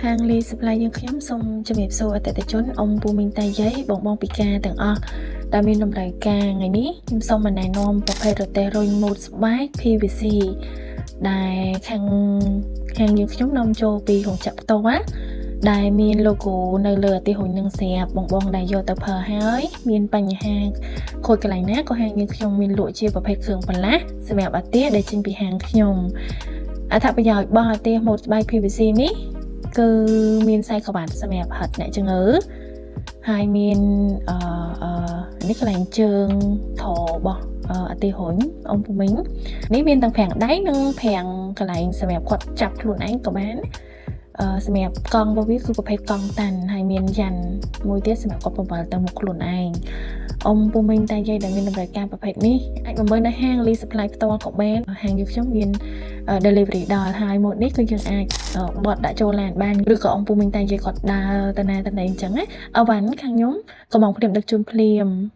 ហាងលី Supply យើងខ្ញុំសូមជំរាបសួរអតិថិជនអ៊ំពូមីងតាយាយបងបងពិការទាំងអស់ដែលមានតម្រូវការថ្ងៃនេះខ្ញុំសូមមកណែនាំប្រភេទរទេះរុញម៉ូតស្បែក PVC ដែលខាងហាងយើងខ្ញុំនាំចូលពីរោងចក្រផ្ទាល់ដែលមាន logo នៅលើរទេះរុញនឹងស្រាប់បងបងដែលយកទៅប្រើហើយមានបញ្ហាខូចកន្លែងណាក៏ហាងយើងខ្ញុំមានលក់ជាប្រភេទគ្រឿងបន្លាស់សម្រាប់អាទះដែលចេញពីហាងខ្ញុំអត្ថប្រយោជន៍របស់អាទះម៉ូតស្បែក PVC នេះគឺមានខ្សែក្រវ៉ាត់សម្រាប់ហិតអ្នកជំងឺហើយមានអឺអឺនេះកន្លែងជើងថរបស់អាទិរុញអ៊ំពូមីងនេះមានទាំងប្រាំងដៃនិងប្រាំងកន្លែងសម្រាប់គាត់ចាប់ខ្លួនឯងក៏បានអឺសម្រាប់កង់របស់វាគឺប្រភេទកង់តាន់ហើយមានយ៉ាន់មួយទៀតសម្រាប់គាត់បង្វិលទៅមុខខ្លួនឯងអ៊ំពូមីងតាយាយដែលមានតម្រូវការប្រភេទនេះអាចមកមើលនៅហាង Lee Supply ផ្ទាល់ក៏បានហាងយើងខ្ញុំមាន delivery ដល់ហើយម៉ូតនេះគឺយើងអាចបត់ដាក់ចូលឡានបានឬក៏អង្គពូមីងតាយាយគាត់ដើរទៅណាទៅណីអញ្ចឹងណាអវ៉ាន់ខាងខ្ញុំក៏មកភ្លាមដឹកជូនភ្លាម។